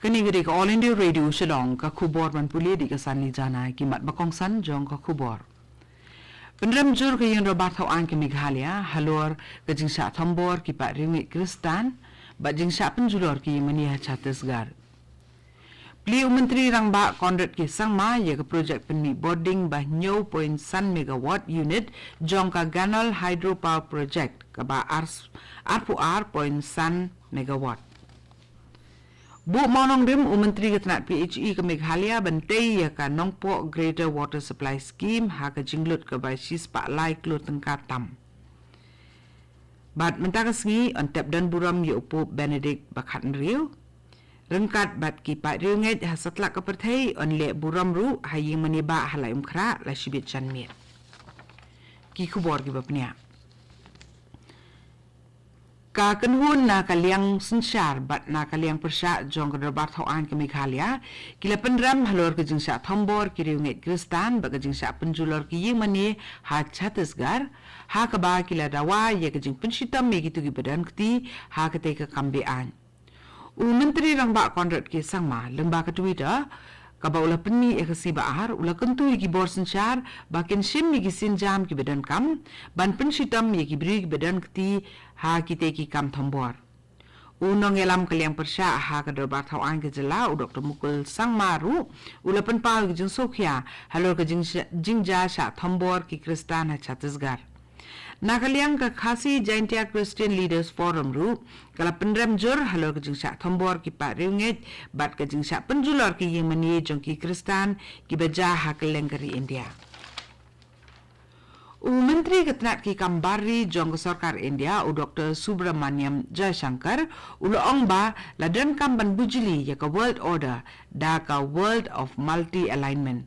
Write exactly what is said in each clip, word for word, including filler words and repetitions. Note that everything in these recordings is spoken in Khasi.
Kane ka dei ka All India Radio Shillong, ka khubor ban pule da ka Sanli Jana. Ki mat ba kongsan jong ka khubor. Pynrem jur ka ïing dorbar thaw aiñ ka Meghalaya halor ka jingshah thombor ki paid riewngeit Khristan bad jingshah pynjulor ki ïing mane ha Chhattisgarh. Plie u Myntri Rangbah Conrad K Sangma ïa ka projek pynmih bording ba hynñiew point san megawatt unit jong ka Ganol Hydropower Project kaba ar, arphew ar point san megawatt. Buh mawnongrim u Myntri ka tnat P H E ka Meghalaya ban tei ïa ka Nongpoh Greater Water Supply Scheme ha ka jinglut kaba shispah lai klur tyngka tam. Bad mynta ka sngi yn tep don burom ïa u Pope Benedict ba khatnriew. Ryngkat bad ki paid riewngeit ha satlak ka pyrthei yn leh burom ruh ha ïing mane ba ha Laitumkhrah la shibit janmiet. Ki khubor kiba pynïaid. Ka kynhun na ka liang synshar bad na ka liang pyrshah jong ka dorbar thaw aiñ ka Meghalaya ki la pynrem halor ka jingshah thombor ki riewngeit Khristan bad ka jingshah pynjulor ki ïing mane ha Chhattisgarh, ha kaba ki la dawa ïa ka jingpynshitom ïa kito kiba don kti ha katei ka kam beaiñ. U Myntri Rangbah Conrad K Sangma lyngba ka Twitter kaba u la pynmih ïa ka sngi ba ar, u la kyntu ïa ki bor synshar ba kin shim ïa ki sienjam kiba donkam ban pynshitom ïa ki briew kiba don kti ha kitei ki kam thombor. U nongïalam ka liang pyrshah ha ka dorbar thaw aiñ ka jylla u Doktor Mukul Sangma ruh u la pynpaw ïa ka jingsngewkhia halor ka jing, jingjia shah thombor ki Khristan ha Chhattisgarh. Na ka liang ka Khasi Jaintia Christian Leaders Forum ruh ka la pynrem jur halor ka jingshah thombor ki paid riewngeit bad ka jingshah pynjulor ki ïing mane jong ki Khristan kiba jia ha kylleng ka ri India. U Myntri ka tnat ki kam bar ri jong ka sorkar India u Doktor Subramaniam Jaishankar u la ong ba la donkam ban bujli ïa ka world order da ka world of multi alignment.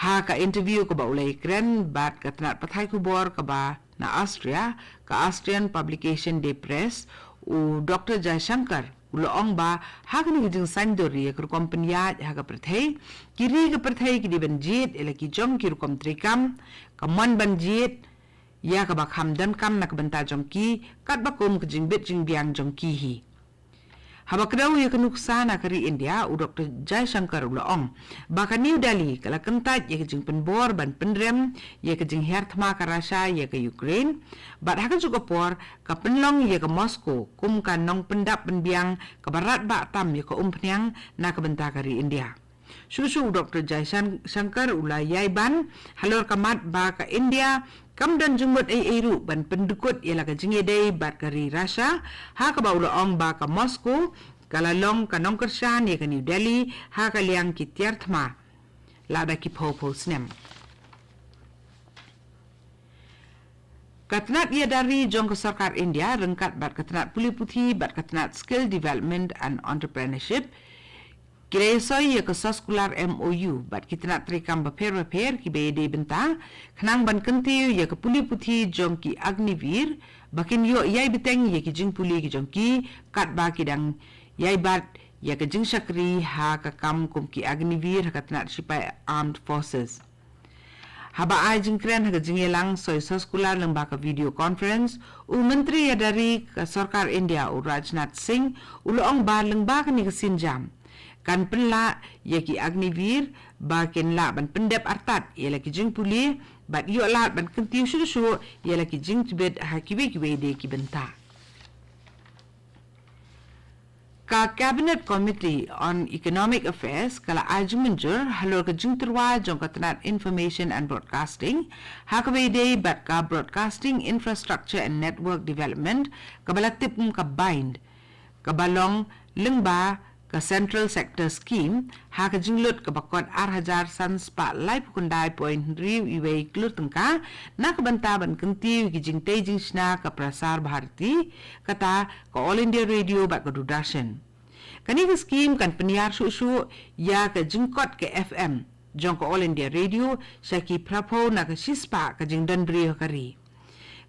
Ha ka interview kaba u la ïakren bad ka tnat pathai khubor kaba na Austria, ka Austrian Publication De Press, u Doktor Jaishankar u la ong ba ha kane ka jingsaiñdur ïa ka rukom pynïaid ha ka pyrthei, ki ri ka pyrthei ki dei ban jied ïa la ki jong ki rukom treikam, ka mon ban jied ïa kaba kham donkam na ka bynta jong ki, katba kum ka jingbit jingbiang jong ki hi. Haba kdew ïa ka nuksa na ka ri India, u Doktor Jaishankar u la ong ba ka New Delhi ka la kyntait ïa ka jingpynbor ban pynrem ïa ka jinghiar thma ka Russia ïa ka Ukraine, bad ha kajuh ka por ka pynlong ïa ka Moscow kum ka nongpyndap pynbiang kaba radbah tam ïa ka umphniang na ka bynta ka ri India. Shuh shuh u Doktor Jaishankar u la ïai ban halor ka mat ba ka India kam don jingmut ei ei ruh ban pyndkut ïa la ka jingïadei bad ka ri Russia, ha kaba u la ong ba ka Moscow ka la long ka nongkyrshan ïa ka New Delhi ha ka liang ki tiar thma lada ki phew phew snem. Ka tnat ïada ri jong ka sorkar India ryngkat bad ka tnat pule puthi bad ka tnat skill development and entrepreneurship ki la ïasoi ïa ka soskular M O U bad ki tnat treikam bapher bapher kiba ïadei bynta khnang ban kyntiew ïa ka pule puthi jong ki Agniveer ba kin ïoh ïai bteng ïa ki jingpule ki jong ki katba ki dang ïai bat ïa ka jingshakri ha ka kam kum ki Agniveer ha ka tnat shipai Armed Forces. Haba ai jingkren ha ka jingïalang soi soskular lyngba ka video conference, u Myntri ïada ri ka sorkar India u Rajnath Singh u la ong ba lyngba kane ka sienjam kan pynlah ïa ki Agniveer ba kin lah ban pyndep artat ïa la ki jingpule bad ïoh lad ban kyntiew shuh shuh ïa la ki jingtbit ha kiwei kiwei de ki bynta. Ka Cabinet Committee on Economic Affairs ka la ai jingmynjur halor ka jingtyrwa jong ka tnat Information and Broadcasting ha kaba ïadei bad ka Broadcasting Infrastructure and Network Development kaba la tip kum ka bind, kaba long lyngba ka Central Sector Scheme ha ka jinglut kaba kot ar hajar san spah laiphew khyndai point hynriew wei klur tyngka na ka bynta ban kyntiew ïa ki jingtei jingshna ka Prasar Bharati, kata ka All India Radio bad ka Doordarshan. Kane ka skhim kan pynïar shuh shuh ïa ka jingkot ka F M jong ka All India Radio sha ki phraphew na ka shispah ka jingdon briew ha ka ri.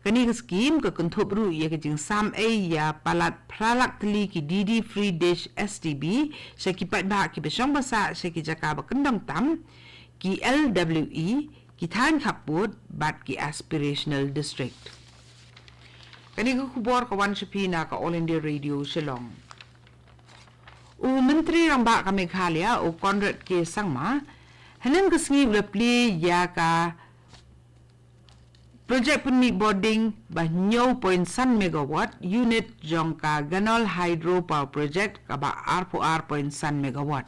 Kane ka skhim ka kynthup ruh ïa ka jingsam ei ïa palat phra lak tylli ki D D free dish S T B sha ki paidbah kiba shong ba sah sha ki jaka ba kyndong tam, ki L W E, ki thaiñ khappud bad ki aspirational district. Kane ka khubor ka wan sha phi na ka All India Radio Shillong. U Myntri Rangbah ka Meghalaya, u Conrad K Sangma, hynnin ka sngi u la plie ïa ka projek pynmih bording ba hynñiew point san megawatt unit jong ka Ganol Hydro Power Project kaba arphew ar point san megawatt.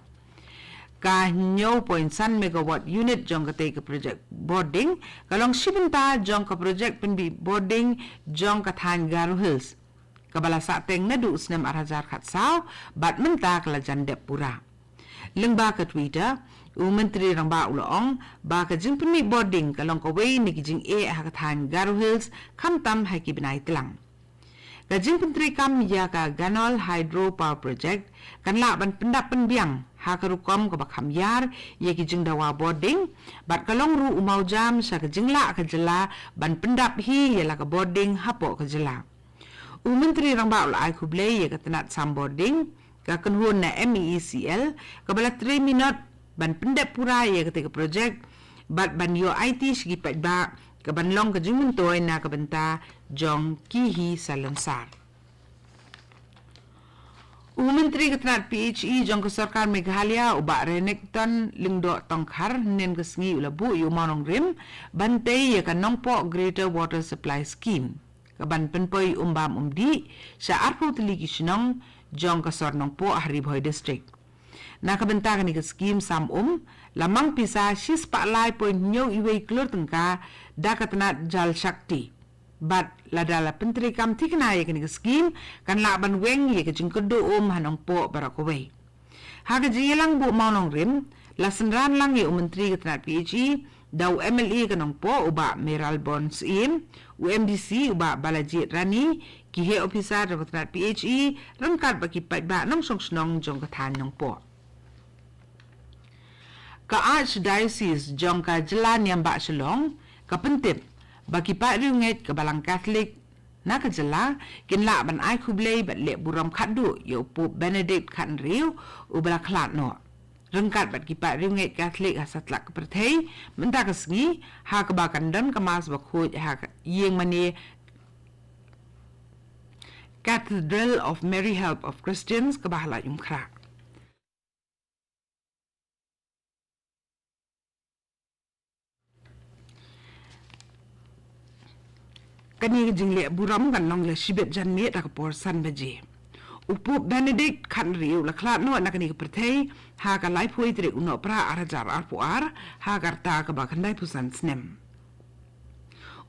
Ka hynñiew point san megawatt unit jong katei ka projek bording ka long shi bynta jong ka projek pynmih bording jong ka thaiñ Garo Hills, kaba la sahteng naduh u snem ar hajar khatsaw bad mynta ka la jan dep pura. Lyngba ka Twitter, u Myntri Rangbah u la ong ba ka jingpynmih bording ka long kawei na ki jingeh ha ka thaiñ Garo Hills, khamtam ha ki bnai tlang. Ka jingpyntreikam ïa ka Ganol Hydro Power Project kan lah ban pyndap pynbiang ha ka rukom kaba kham ïar ïa ki jingdawa bording, bad ka long ruh u mawjam sha ka jinglah ka jylla ban pyndap hi ïa la ka bording hapoh ka jylla. U Myntri Rangbah u la ai khublei ïa ka tnat sam bording, ka kynhun na M E E C L, kaba la trei minot ban pyndep pura ïa katei ka projek bad ban ïoh aiti sha ki paidbah, kaban long ka jingmyntoi na ka bynta jong ki hi salonsar. U Myntri ka tnat P H E jong ka Sorkar Meghalaya, u Bah Renikton Lyngdoh Tongkhar, hynnin ka sngi u la buh ïa u mawnongrim ban tei ïa ka Nongpoh Greater Water Supply Scheme, kaban pynpoi um bam um dih sha arphew tylli ki shnong jong ka sor Nongpoh ha Ri Bhoi District. Na ka bynta kane ka skhim sam um, la mang pisa shispah lai point hynñiew iwei klur tyngka da ka tnat Jal Shakti. Bad lada la pyntreikam thikna ïa kane ka skhim, kan lah ban weng ïa ka jingkyrduh um ha Nongpoh baroh kawei. Ha ka jingïalang buh mawnongrim, la synran lang ïa u Myntri ka tnat P H E, da u M L A ka Nongpoh, u Bah Mayralborn Syiem, u M D C, u Bah Balajied Rani, ki heh ophisar jong ka tnat P H E, ryngkat bad ki paidbah nongshong shnong jong ka thaiñ Nongpoh. Ka Archdiocese jong ka Jylla Niam Bah Shillong ka pyntip ba ki paid riewngeit ka Balang Katholik na ka jylla kin lah ban ai khublei bad leh burom khatduh ïa u Pope Benedict khathynriew uba la khlad noh, ryngkat bad ki paid riewngeit Katholik ha satlak ka pyrthei mynta ka sngi, ha kaba kan don ka Mass bakhuid ha ka ïing mane Cathedral of Mary Help of Christians kaba ha Laitumkhrah. Kane ka jingleh burom kan long la shibit janmiet ha ka por san baje. U Pope Benedict khathynriew u la khlad noh na kane ka pyrthei ha ka laiphew tarik u Nohprah ar hajar arphew ar, ha ka rta kaba khyndaiphew san snem.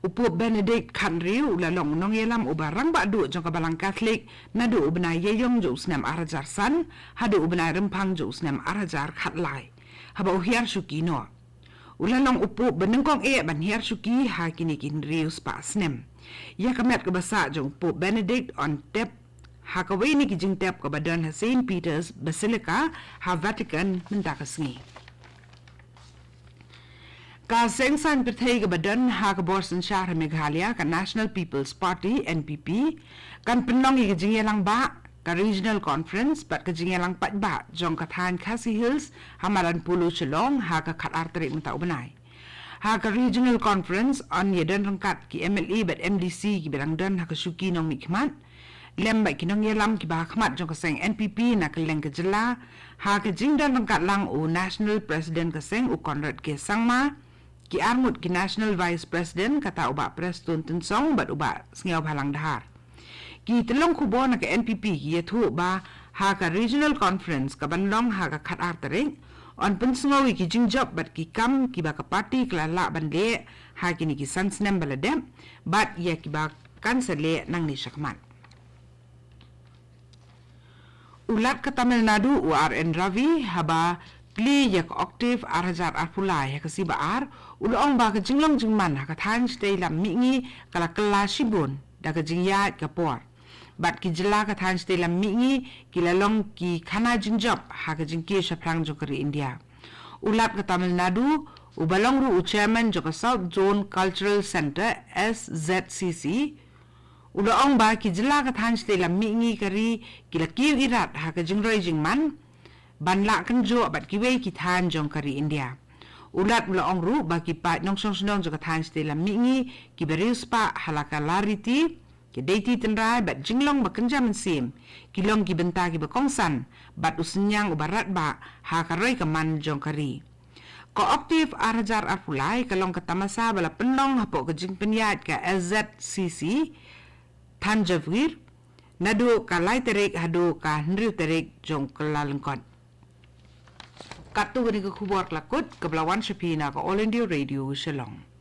U Pope Benedict khathynriew u la long u nongïalam uba rangbah duh jong ka Balang Katholik naduh u bnai Ïaïong jong u snem ar hajar san haduh u bnai Rymphang jong u snem ar hajar khatlai, haba u hiar shuki noh. U la long u Pope ba nyngkong eh ban hiar shuki ha kine ki hynriew spah snem. Ïa ka met kaba sah jong u Pope Benedict yn tep ha kawei na ki jingtep kaba don ha Saint Peter's Basilica ha Vatican mynta ka sngi. Ka seng saiñ pyrthei kaba don ha ka bor synshar ha Meghalaya, ka National People's Party, N P P, kan pynlong ïa ka jingïalang bah, ka Regional Conference bad ka jingïalang paidbah jong ka thaiñ Khasi Hills ha Madan Polo, Shillong, ha ka khatar tarik mynta u bnai. Ha ka Regional Conference yn ïadon ryngkat ki M L A bad M D C kiba dang don ha ka shuki nongmihkhmat, lem bad ki nongïalam kiba ha khmat jong ka seng N P P na kylleng ka jylla, ha ka jingdon ryngkat lang u National President ka seng u Conrad K Sangma, ki arngut ki National Vice President, kata u Bah Prestone Tynsong bad u Bah Sniawbhalang Dhar. Ki tyllong khubor na ka N P P ki ïathuh ba ha ka Regional Conference kaban long ha ka khatar tarik, yn pynsngew ïa ki jingjop bad ki kam kiba ka party ka la lah ban leh ha kine ki san snem ba la dep, bad ïa kiba kan sa leh nangne shakhmat. U Lat ka Tamil Nadu u R N Ravi, haba plie ïa ka Octave ar hajar arphew lai ha ka sngi ba ar, u la ong ba ka jinglong jingman ha ka thaiñ shatei lam mihngi ka la kylla shibun da ka jingïaid ka por. Bad ki jylla ka thaiñ shatei lam mihngi ki la long ki khana jingjop ha ka jingkiew shaphrang jong ka ri India. U Lat ka Tamil Nadu, uba long ruh u chairman jong ka South Zone Cultural Centre, S Z C C, u la ong ba ki jylla ka thaiñ shatei lam mihngi ka ri ki la kiew irat ha ka jingroi jingman ban lah kynjoh bad kiwei ki thaiñ jong ka ri India. U Lat u la ong ruh ba ki paid nongshong shnong jong ka thaiñ shatei lam mihngi kiba riewspah ha la ka lariti Ki dei ti tynrai bad jinglong ba kynja mynsiem, ki long ki bynta kiba kongsan bad u synñiang uba radbah ha ka roi ka man jong ka ri. Ka Octave ar hajar arphew lai ka long ka tamasa ba la pynlong hapoh ka jingpynïaid ka S Z C C Thanjavur, naduh ka lai tarik haduh ka hynriew tarik jong ka Kyllalyngkot. Katto katne ka khubor ka la kut, kaba la wan sha phi na ka All India Radio Shillong.